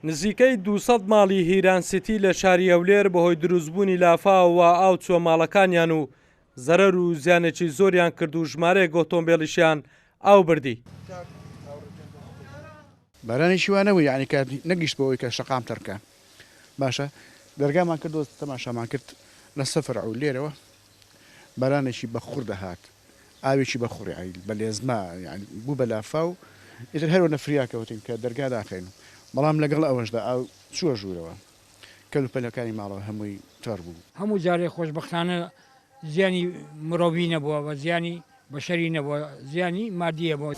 نزیکەی 200 ماڵی هیران سیتی لە شاری هەولێر بەهۆی دروستبوونی لافاوەوە ئاو چووە ماڵەکانیان و زەرەر و زیانێکی زۆریان کرد و ژمارەیەک ئۆتۆمبێلیشیان ئاو بردی. بارانێکی وا نەبوو یانی کە نەگەیشت بەوەی کە شەقام تەڕ کا باشە دەرگامان کردەوە تەماشامان کرد لە سەفر عو لێرەوە بارانێکی بە خوڕ دەهات ئاوێکی بە خوڕ یانی بە لێزما یانی بوو بە لافاو ئیتر هەرەوە فریا کەوتین کە دەرگا داخەین بەڵام لەگەڵ ئەوەشدا ئاو چووە ژوورەوە کەلوپەلەکانی ماڵەوە هەمووی تەڕ بوو. هەموو جارێ خۆشبەختانە زیانی مرۆڤی نەبووە و زیانی بەشەری نەبووە زیانی مادییە بۆ.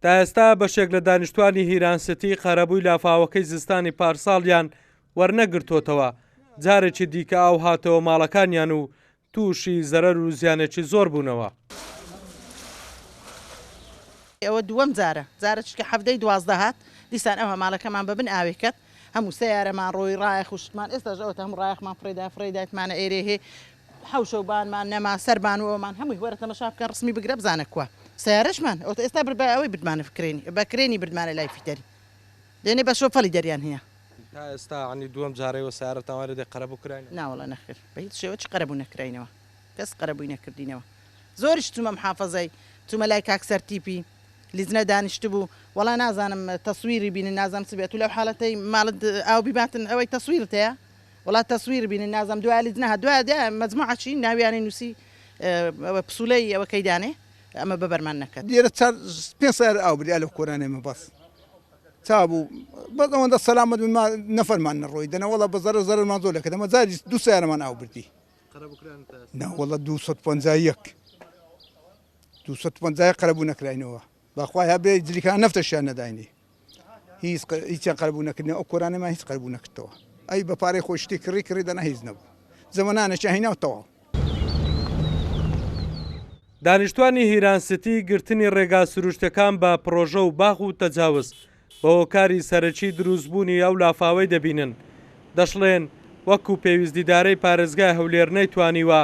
تا ئێستا بەشێک لە دانیشتوانی هیران سیتی قەرەبووی لافاوەکەی زستانی پارساڵیان وەرنەگرتۆتەوە، جارێکی دیکە ئاو هاتەوە ماڵەکانیان و تووشی زەرەر و زیانێکی زۆر بوونەوە. ئەوە دووەم جارە، جارە چونکە حەڤدەی 12 هات، دیسان ئەوها ماڵەکەمان بە بن ئاوێ کەت، هەموو سەیارەمان ڕۆی، ڕایەخ و شتمان، ئێستاش ئەوەتا هەموو ڕایەخمان فڕێدا، فڕێدایتمانە ئێرێ هێ، حەوشە و بانمان نەما، سەربان و ئەومان هەمووی، وەرە تەمەشا بکەن ڕسمی بگرە بزانە کوا سەیارەشمان، ئەوەتا ئێستا بە ئەوەی بردمانە کرێنی، بە کرێنی بردمانە لای فیتەری، دێنێ بە شۆفەڵی دەریان هینا. تا ئێستا یانی دووەم جارە ئێوە سەیارەتان وای لێ دێ قەرەبوو کراینەوە؟ ناوەڵا نەخێر بە هیچ شێوە چ قەرەبوو نەکراینەوە کەس قەرەبووی نەکردینەوە زۆریش چوومە محافەزەی چوومە لای کاک سەرتیپی لیجنە دانیشتبوو وەڵا نازانم تەسویری بینن نازانم چ بێ ئەتوو لەو حاڵەتەی ماڵت ئاو بیباتن ئەوەی تەسویرت هەیە وەڵا تەسویر بینن نازانم دوایە لیجنە هات دوایە دایە مەجموعە چی ناویانی نووسی ئەوە پسوولەی ئەوەکەی دانێ ئەمە بەبەرمان نەکەت. لێرە چار پێنج سەیارە ئاو بردی ئا لەو کۆرانەی من بەس. چابوو بەس ئەوەندە سەلامەت بووین ما نەفەرمان نەڕۆی دەنا وەڵا بە زەرەر زەرەرمان زۆر لێکرد ئەمە جاری دوو سەیارەمان ئاو بردی نا وەڵا 251 251 قەرەبوو نەکراینەوە بەخوای هەبێ جلیکان نەفتەشیان نەداینی هیچ هیچیان قەرەبوو نەکردنەوە ئەو کۆرانەمان هیچ قەرەبوو نەکردەوە ئەی بە پارەی خۆی شتی کڕی کڕی دەنا هیچ نەبوو زەمەنانێکیان هینا و تەواو. دانیشتوانی هیران سیتی گرتنی ڕێگا سروشتیەکان بە پڕۆژە و باخ و تەجاوز بە هۆکاری سەرەکی دروستبوونی ئەو لافاوەی دەبینن، دەشڵێن، وەکو پێویست ئیدارەی پارێزگای هەولێر نەیتوانیوە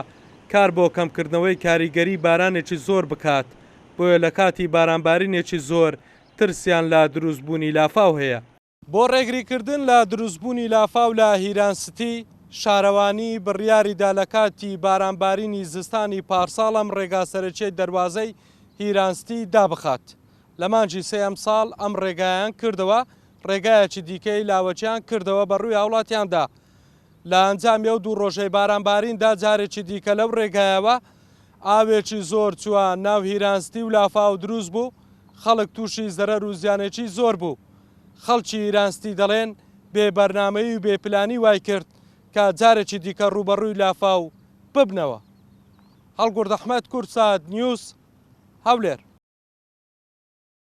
کار بۆ کەمکردنەوەی کاریگەری بارانێکی زۆر بکات، بۆیە لەکاتی بارانبارینێکی زۆر ترسیان لە دروستبوونی لافاو هەیە. بۆ ڕێگریکردن لە دروستبوونی لافاو لە هیران ستی، شارەوانی بڕیاریدا لە کاتی بارانبارینی زستانی پارساڵ ئەم ڕێگا سەرەکیەی دەروازەی هیران ستی دابخات. لە مانگی سێ ئەمساڵ ئەم ڕێگایان کردەوە، ڕێگایەکی دیکەی لاوەکیان کردەوە بە ڕووی هاوڵاتیاندا. لە ئەنجامی ئەو دوو ڕۆژەی بارانباریندا جارێکی دیکە لەو ڕێگایەوە ئاوێکی زۆر چووە ناو هیران ستی و لافاو دروست بوو، خەڵک تووشی زەرەر و زیانێکی زۆر بوو. خەڵکی هیران ستی دەڵێن، بێ بەرنامەیی و بێ پلانی وایکرد کە جارێکی دیکە ڕووبەڕووی لافاو ببنەوە. هەڵگورد ئەحمەد، کوردسات نیوز، هەولێر.